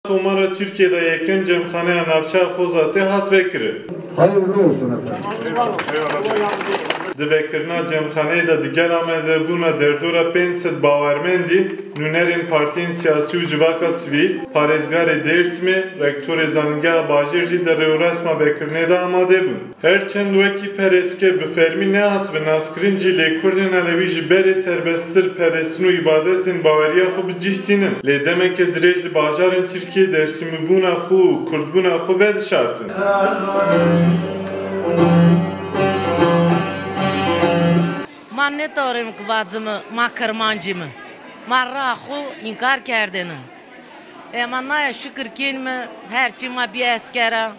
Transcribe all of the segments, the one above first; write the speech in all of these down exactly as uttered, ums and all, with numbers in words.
Komara Tirkiyê de yekem cemxaneya navçeya Xozatê hat vekirin. Hayırlı olsun efendim. Di vekirina cemxaneyê de digel amadebûna derdora pênc sed bawermendî, nûnerên partiyên siyasî û civaka sivîl, parêzgarê Dêrsimê, rektorê zanîngeha bajêr jî di rêwresma vekirinê de amade bûn. Her çend wekî perestge bi fermî nehatibe naskirin jî, lê Kurdên Elewî ji berê serbesttir perestin û îbadetên baweriya xwe bi cih tînin. Lê demeke dirêj li bajarên Tirkiyê Dêrsimîbûna xwe û Kurdbûna xwe vedişartin. Ma nêtorîm ku vacime, ma Kirmancî me. Ma raa xwe înkar kerdêne. Ê ma naya şikir kên me, her çî ma bî eskera,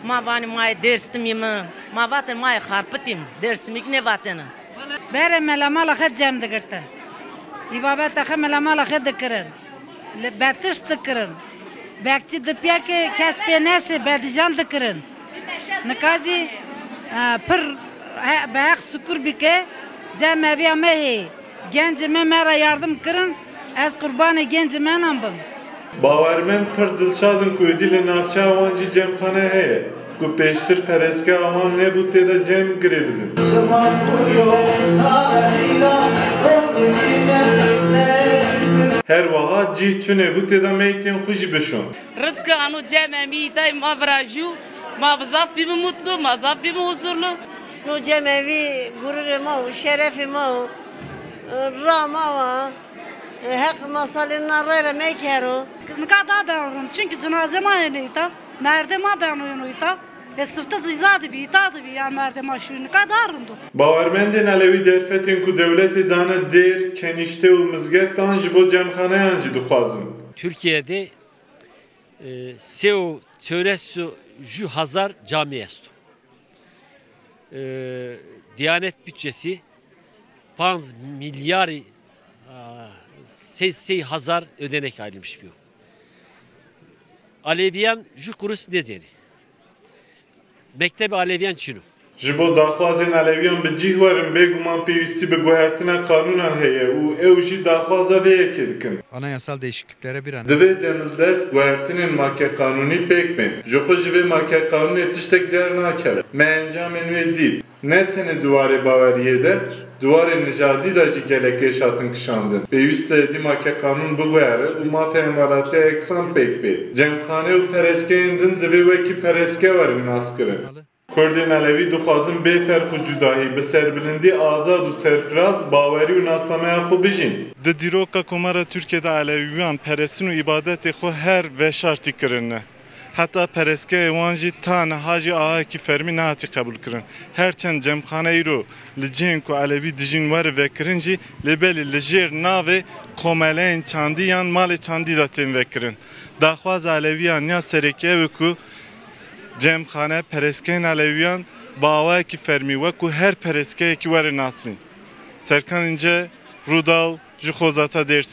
ma vanî ma yê Dêrsimî me, ma vatên ma yê Xarpitî me, Dêrsimîk nêvatêne. Berê melemala xwe cem digirtin. Îbabeta xwe melemala xwe dikirin. Li betiş dikirin. Bekçî dipiyeke kes pê nesê bedijan dikirin. Nika jî, e, pir he-, bi heq sikur bike, cemeviya me hê. Gencê me me re yardim kirin, ez qurbanê gencê me nan bim. Bawermend pir dilşad in ku êdî li navçeya wan jî cemxane heye, ku pêştir perestgeha wan nebû tê de cem girê bidin. Her wiha cih tune bû tê de meytên xwe jî bişon. Ridke ano cem em îtay ma virajî û ma bi zaf bîme mutlu, ma zaf bîme huzurlu. No cem evî gururê ma û şerefê ma û, e, ra ma wa, e, heq ma salê na rê re mekero. Nika da ben rûn, çünkü cenaze ma yê neyta, merdê ma ben rûn îta. E, sifte zîza dibî, îta dibî, ya merdê ma şû, nika da rûn do. Bawermendên Elewî derfetên ku dewletê dane dêr, kenîşte û mizgeftan ji bo cemxaneyan jî dixwazin. Türkiye'de e, sê û çewres û ju hazar cami esto. E, Diyanet bütçesi panz milyar, a, sê sey hazar ödenek ayrılmış bir. Aleviyan ju kuruş nedeni. Mekteb Aleviyan çino. Ji bo daxwazên Elewiyan bi cih werin, bêguman pêwîstî bi guhertina qanûnan heye û ew jî daxwaza vê yekê dikin. Anayasal değişikliklere bir an Divê demildest guhertinên makeqanûnî pêk bên. Ji xwe ji vê makeqanûnê tiştek dernakeve. Me encamên wê dît. Ne tenê di warê baweriyê de, di warê nijadî de jî gelek kêş hatin kişandin. Pêwîst e êdî makeqanûn biguhere û mafê hemwelatîya yeksan pêk bê. Cemxane û perestgehên din divê wekî perestge werin naskirin. Kurdên Elewî dixwazin bê ferq û cudahî, bi serbilindî, azad û serfiraz bawerî û nasnameya xwe bijîn. Di dîroka Komara Tirkiyê de Elewiyan perestin û îbadetê xwe her veşartî kirine. Heta perestgehê wan jî ta niha jî awayekî fermî nehatî qebûlkirin. Her çend cemxane îro li cihên ku Elewî dijîn were vekirin jî, lê belê li jêr navê komeleyên çandî yan malê çandî de tên vekirin. Daxwaza Elewiyan ya sereke ew e ku cemxane, perestgehên Elewiyan bi awayekî fermî wekû her perestgehekî were nasîn. Serkan Înce, Rûdal, ji Xozata Dêrsim.